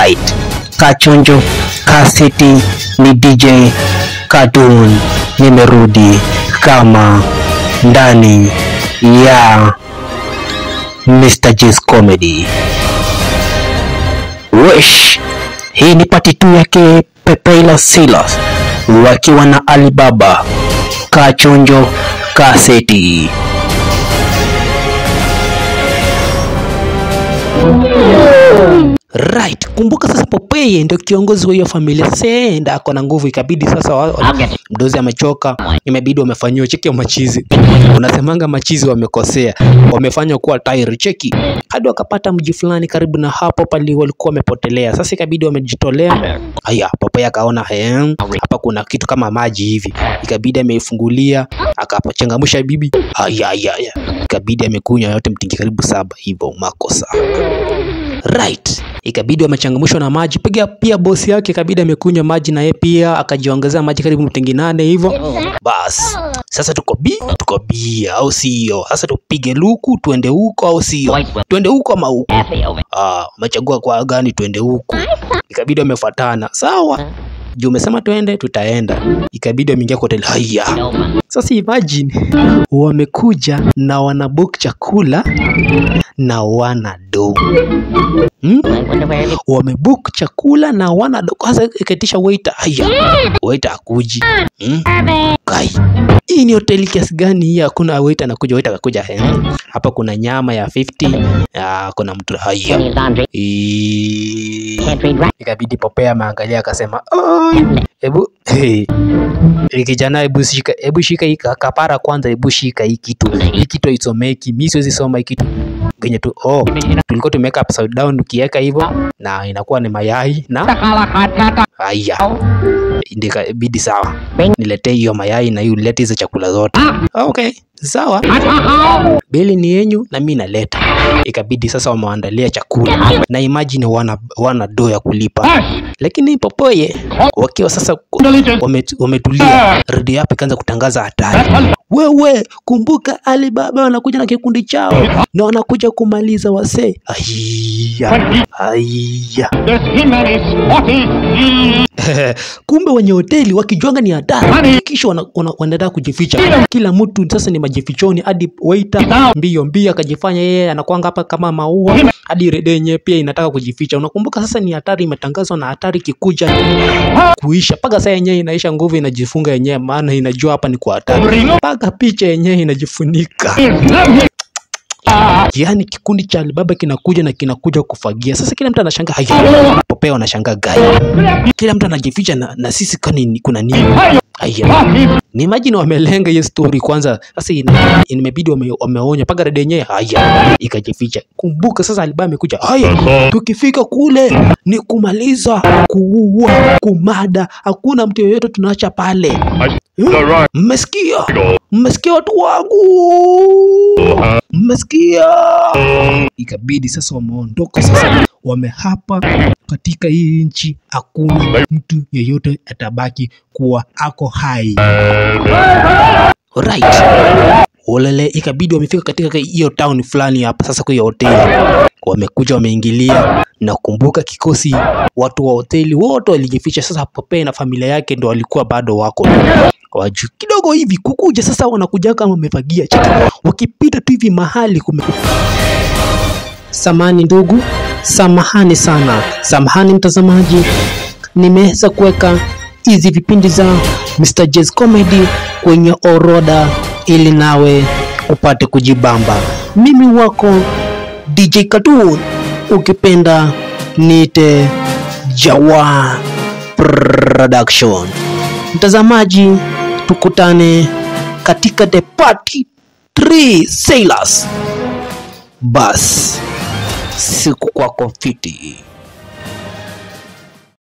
Right, Kachonjo Kaseti ni DJ Cartoon, nimerudi kama ndani ya Mr. J's Comedy. Wish, hii ni part 2 yake Popeye Sailors wakiwa na Alibaba. Kachonjo Kaseti. Right, kumbuka sasa Popeye ndio kiongozi wa hiyo familia. Senda ako na nguvu, ikabidi sasa mdozi amechoka, imebidi wamefanyiwa cheki ya machizi. Unasemanga machizi wamekosea, wamefanywa kuwa tairi cheki. Hadi wakapata mji fulani karibu na hapo pali walikuwa wamepotelea. Sasa ikabidi wamejitolea. Haya, Popeye akaona hapa kuna kitu kama maji hivi. Ikabidi ameifungulia, akapochangamsha bibi. Haya haya. Ikabidi amekunywa yote mtingi karibu 7 hivyo makosa. Right, ikabidi wamechangamshwa na maji. Piga pia bosi yake ikabidi amekunywa maji na yeye pia akajiongezea maji karibu mtingi 8 hivyo. Bas, sasa tuko B au sio? Sasa tupige luku tuende huko au sio? Tuende huko ama huko? Ah, umechagua kwa gani tuende huko? Ikabidi wamefuatana. Sawa. Juu umesema tuende, tutaenda. Ikabidi wameingia kwa hoteli. Haya. Sasa imagine wamekuja na wanabook chakula na wana do. Wamebook chakula na wana do. Kwanza ikaitisha waiter. Haya. Waiter akuji. Kai. Hii ni hoteli kiasi gani hii? Hakuna waiter anakuja, waiter akakuja. Hapa kuna nyama ya 50. Kuna mtu. Haya. Ikabidi Popeye ameangalia akasema, "Hebu hey, kijana, hebu shika hii kapara kwanza, hebu shika hii kitu. Hii kitu haisomeki. Mimi siwezi soma hii kitu." Genye tu tulikuwa tumeweka upside down, ukiweka hivyo na inakuwa ni mayai na haya. Indikabidi sawa. Niletee hiyo mayai na hiyo ulete hizo chakula zote. Okay, sawa. Bili ni yenyu na mimi naleta. Ikabidi sasa wameandalia chakula. Na imagine wana do ya kulipa. Lakini Popeye wakiwa sasa wametulia, redio hapo ikaanza kutangaza hatari. Wewe kumbuka Alibaba wanakuja na kikundi chao na wanakuja kumaliza wasee. Aiya. Aiya. Kumbe wenye hoteli wakijuanga ni hatari, kisha wanaenda kujificha. Kila mtu sasa ni majifichoni, hadi waiter mbio mbio akajifanya yeye anakuanga hapa kama maua, hadi redio yenyewe pia inataka kujificha. Unakumbuka sasa ni hatari imetangazwa, na hatari kikuja kuisha paka sasa yenyewe inaisha nguvu, inajifunga yenyewe, maana inajua hapa ni kwa hatari. Paka picha yenyewe inajifunika. Yaani kikundi cha Alibaba kinakuja na kinakuja kufagia. Sasa kila mtu anashangaa. Haya, Popeye anashangaa gai. Kila mtu anajificha na sisi kani kuna nini? Haya. Ni imagine wamelenga hiyo story kwanza. Sasa imebidi wameonya paka redio yenyewe. Haya, ikajificha. Kumbuka sasa Alibaba amekuja. Haya, tukifika kule ni kumaliza, kuua, kumada. Hakuna mtu yeyote tunaacha pale. Mmesikia? Mmesikia watu wangu? Mmesikia? Ikabidi sasa wameondoka sasa. Wamehapa katika hii nchi hakuna mtu yeyote atabaki kuwa ako hai. Right. Olele, ikabidi wamefika katika hiyo town fulani hapa sasa kwa hiyo hoteli. Wamekuja wameingilia, na kumbuka kikosi watu wa hoteli wote walijificha. Sasa Popeye na familia yake ndio walikuwa bado wako. Waju kidogo hivi kukuja sasa wanakuja kama wamefagia cheki. Wakipita tu hivi mahali kume. Samahani ndugu, samahani sana. Samahani mtazamaji, nimeweza kuweka hizi vipindi za Mr. J's Comedy kwenye orodha ili nawe upate kujibamba. Mimi wako DJ Cartoon, ukipenda niite Jawa Production. Mtazamaji, tukutane katika the part 3 Sailors. Bas, siku kwako fiti.